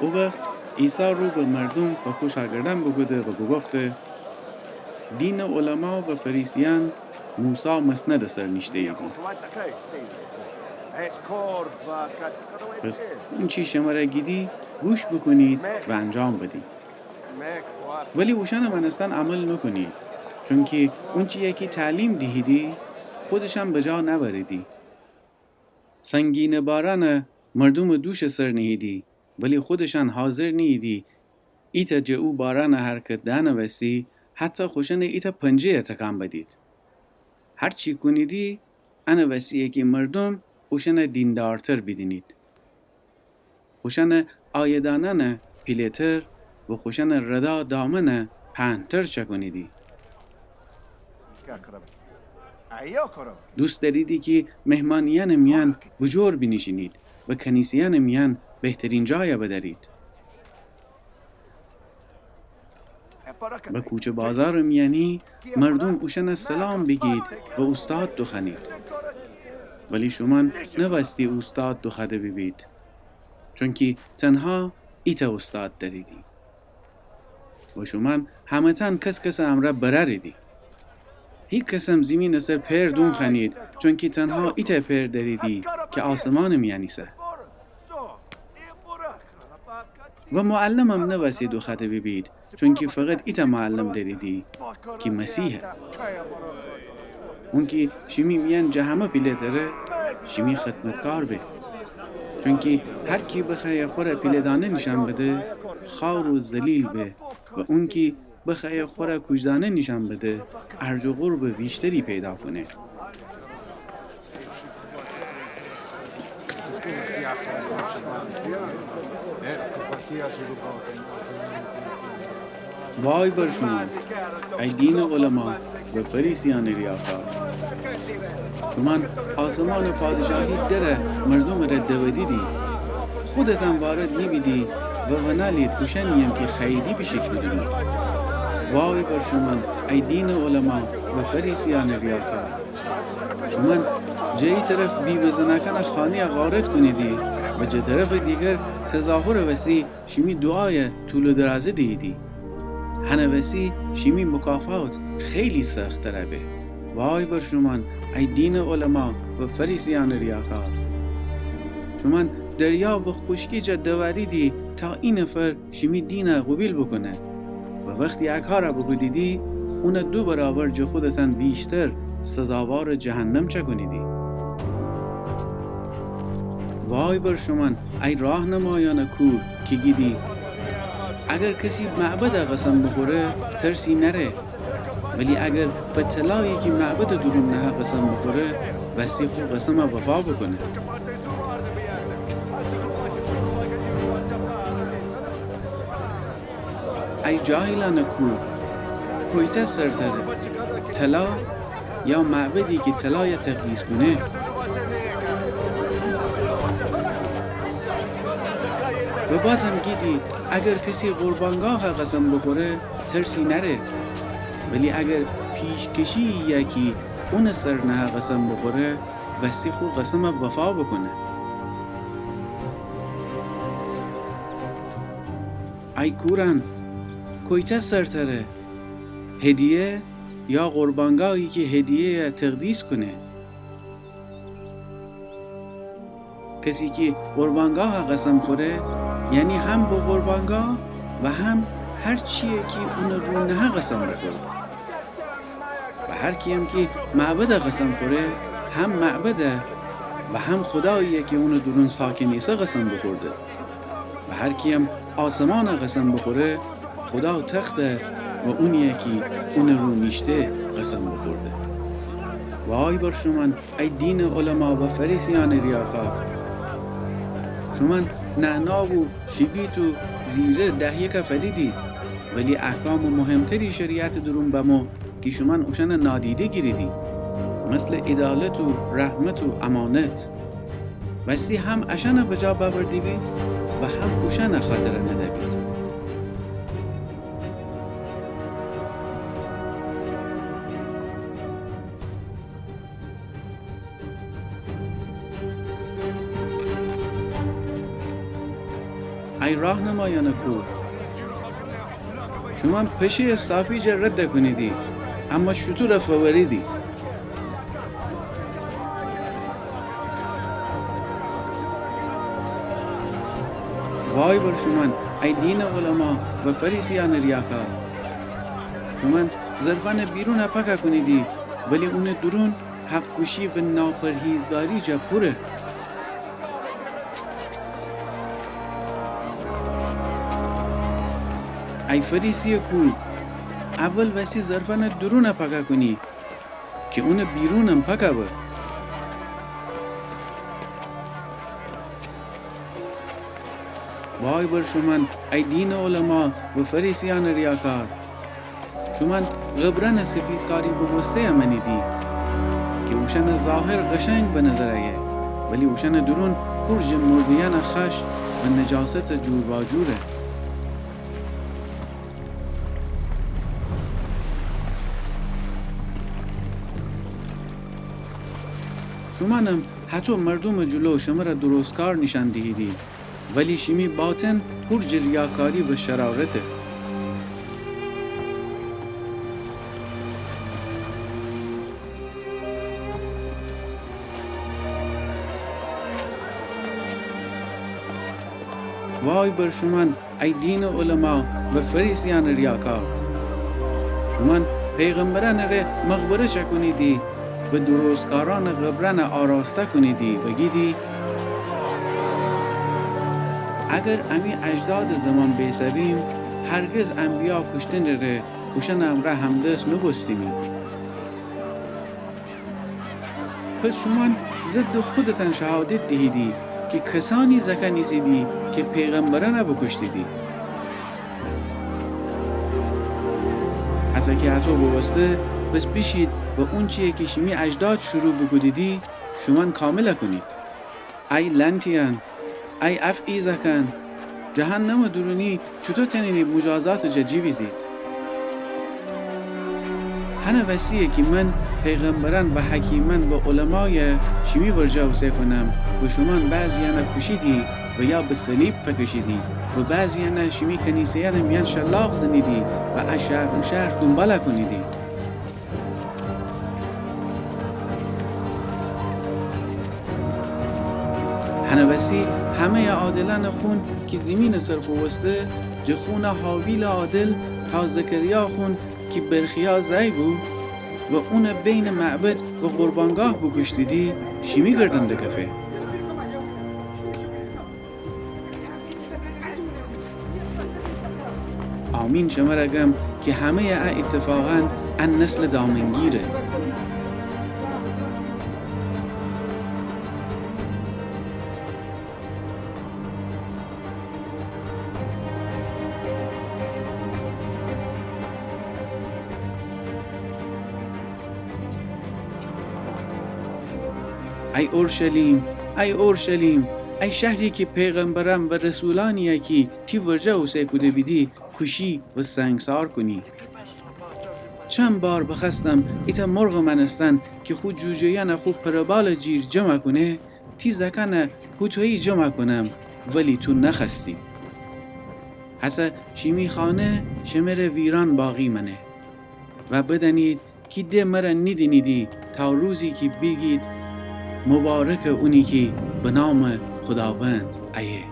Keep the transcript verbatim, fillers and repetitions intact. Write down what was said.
او وخت عیسی رو به مردوم و خو شاگردأن بوکوده و بوگفته: دینٚ علما و فریسیأن موسی مسندٚ سر نیشته‌ییدی. پس اونچی شمر گیدی گوش بوکونید و انجام بدید. ولی اوشأنٚ مأنستن عمل نوکونید، چونکی اونچی‌یی کی تعلیم دیهیدی، خودشأن بجا نأوریدی. سنگینٚ بارأن مردومٚ دوشٚ سر نیهیدی، ولی خودشأن حاضر نیییدی ایتأ جٚه او بارأنٚ حرکت دأنٚ وسی حتی خوشأنٚ ایتأ پنجه‌یَ تکان بدید. هر چی کونیدی، انٚ وسی‌یه کی مردوم اوشأنَ دیندارتر بیدینید. خوشأنٚ آیه‌دانأنَ پیله‌تر و خوشأنٚ ردا دامنَ پهن‌تر چأکونیدی. دوست دأریدی کی مهمانی‌یأنٚ میأن بوجور بینیشینید و کنیسه‌یأنٚ میأن بهترین جایَ بدأرید. به کوچه بازارٚ میأنی مردوم اوشأنَ سلام بیگید و اوستاد دوخوأنید. ولی شومأن نوأستی اوستاد دوخوأده بیبید، چونکی تنها ایتأ اوستاد دأریدی. و شومأن همه‌تأن کس‌کسٚ امرأ برأریدی. هیکسم زیمینٚ سر پئر دونخوأنید، چونکی تنها ایتأ پئر دأریدی کی آسمانٚ میأن ایسه. و معلمم نوأستی دوخوأده بیبید، چونکی فقط ایتأ معلم دأریدی کی مسیحه. اونکی شیمی میأن جٚه همه پیله‌تره، شیمی خدمتکار به. چونکی هر کی بخوأیه خوره پیله‌دانه نیشأن بده، خوار و ذلیل به، و اونکی بخوأیه خوره کوجدانه نیشأن بده، ارج و قربٚ ویشتری پیدا کونه. وای بر شومأن، ای دینٚ علما و فریسیأنٚ ریاکار! شومأن آسمانٚ پادشاهی درَ مردومٚ ره دودیدی، خودتأن وارد نیبیدی و ونالید اوشأنی‌یم کی خوأییدی بیشید بدونید. وای بر شومأن، ای دینٚ علما و فریسیأنٚ ریاکار! شومأن جٚه ای طرف بیوه زناکأنٚ خانه‌یَ غارت کونیدی و جٚه طرفٚ دیگر تظاهرٚ وسی شیمی دوعایَ طول و درازه دییدی. هنٚ وسی شیمی مکافات خیلی سخت‌ترَ به. وای بر شومأن، ای دینٚ علما و فریسیأنٚ ریاکار! شومأن دریا و خوشکی جا دواریدی تا ای نفر شیمی دینَ قوبیل بوکونه. و وختی ا کارَ بوکودیدی، اونَ دو برابر جٚه خودتأن ویشتر سزاوارٚ جهنم چأکونیدی. وای بر شومأن، ای راهنمایأنٚ کور کی گیدی، اگر کسی معبدَ قسم بوخوره، ترسی نأره. ولی اگر به طلایی کی معبدٚ دورون نهه قسم بوخوره، وستی خو قسمَ وفا بوکونه. ای جاهلأنٚ کور، کویتأ سرتره، طلا یا معبدی کی طلایَ تقدیس کونه؟ و بازم گیدی، اگر کسی قربانگاهَ قسم بوخوره، ترسی نأره. ولی اگر پیشکشی‌یی کی اونٚ سر نهه قسم بوخوره، وستی خو قسمَ وفا بوکونه. ای کورأن، کویتأ سرتره، هدیه یا قربانگاهی کی هدیه‌یَ تقدیس کونه؟ کسی کی قربانگاهَ قسم خوره، یعنی هم به قربانگاه و هم هر چی‌یی کی اونٚ رو نهه قسم بوخوره. و هر کی‌یم کی معبدَ قسم خوره، هم معبدَ و هم خودایی‌یَ کی اونٚ دورون ساکن ایسه قسم بوخورده. و هر کی‌یم آسمانَ قسم بوخوره، خودا تختَ و اونی‌یَ کی اونٚ رو نیشته قسم بوخورده. وای بر شومأن، ای دینٚ علما و فریسیأنٚ ریاکار! شومأن نعنا و شبیت و زیره دهیکَ فدیدی، ولی احکامٚ مهمتری شریعتٚ دورون بمو کی شومأن اوشأنَ نادیده گیریدی، مثلٚ عدالت و رحمت و امانت. وستی هم اشأنَ بجا بأورده‌بید و هم اوشأنَ خاطرَ نده‌بید. ای راهنمایأنٚ کور، شومأن پشه‌یٚ صافی جا رد کونیدی، اما شوتورَ فوریدی. وای بر شومأن، ای دینٚ علما و فریسیأنٚ ریاکار! شومأن ظرفأنٚ بیرونَ پاکَ کونیدی، ولی اونٚ دورون حق‌کوشی و ناپرهیزگاری جا پوره. ای فریسی‌یٚ کور، اول وستی ظرفأنٚ دورونَ پاکَ کونی، کی اونٚ بیرونم پاکَ به. وای بر شومأن، ای دینٚ علما و فریسیأنٚ ریاکار! شومأن قبرأنٚ سفیدکاری بوبوسته‌یَ مأنیدی، کی اوشأنٚ ظاهر قشنگ به نظر ایه، ولی اوشأنٚ دورون پور جٚه مرده‌یأنٚ خأش و نجاستٚ جورباجوره. شومأنم هطو مردومٚ جلو شمره درستکار نیشأن دیهیدی، ولی شیمی باطن پور جٚه ریاکاری و شرارته. وای بر شومأن، ای دینٚ علما و فریسیأنٚ ریاکار! شومأن پیغمبرأنٚ ره مقبره چأکونیدی و درستکارأنٚ قبرأنَ آراسته کونیدی و گیدی: اگر امی اجدادٚ زمان بیسه‌بیم، هرگز انبیا کوشتنٚ ره اوشأنٚ امرأ همدست نوبوستیمی. پس شومأن ضدٚ خودتأن شهادت دیهیدی کی کسأنی زأکأن ایسیدی کی پیغمبرأنَ بوکوشتیدی. هسه کی هطو بوبوسته، پس بیشید و اونچی‌یَ کی شیمی اجداد شروع بوکودیدی، شومأن کاملَ کونید. ای لأنتی‌یأن، ای افعی زأکأن، جهنمٚ دورونی چوطو تأنیدی موجازاتٚ جا جیویزید؟ هنٚ وسی‌یه کی من پیغمبرأن و حکیمأن و علمایَ شیمی ورجه اوسه کونم و شومأن بعضی‌یأنَ کوشیدی و یا به صلیب فکشیدی و بعضی‌یأنَ شیمی کنیسه‌یأنٚ میأن شلاق زنیدی و ا شهر او شهر دونبالَ کونیدی. هنٚ وسی همه‌یٚ عادلأنٚ خون کی زیمینٚ سر فووسته، جٚه خونٚ هابیلٚ عادل تا زکریا خون کی برخیا زأی بو و اونَ بینٚ معبد و قربانگاه بوکوشتیدی، شیمی گردن دکفه. آمین شمره گم کی همه‌یٚ ا ایتفاقأن ا نسلٚ دامنگیره. ای اورشلیم، ای اورشلیم، ای شهری کی پیغمبرأن و رسولأنی‌یَ کی تی ورجه اوسه کوده بیدی کوشی و سنگسار کونی. چند بار بخوأستم ایتأ مرغٚ مأنستن کی خو جوجه‌یأنَ خو پره‌بالٚ جیر جمع کونه، تی زأکأنَ هوطویی جمع کونم، ولی تو نخوأستی. هسه شیمی خانه شمره ویران باقی مأنه. و بدأنید کی ده مره نیدینیدی تا روزی کی بیگید: مبارکه اونی کی به نامٚ خوداوند ایه.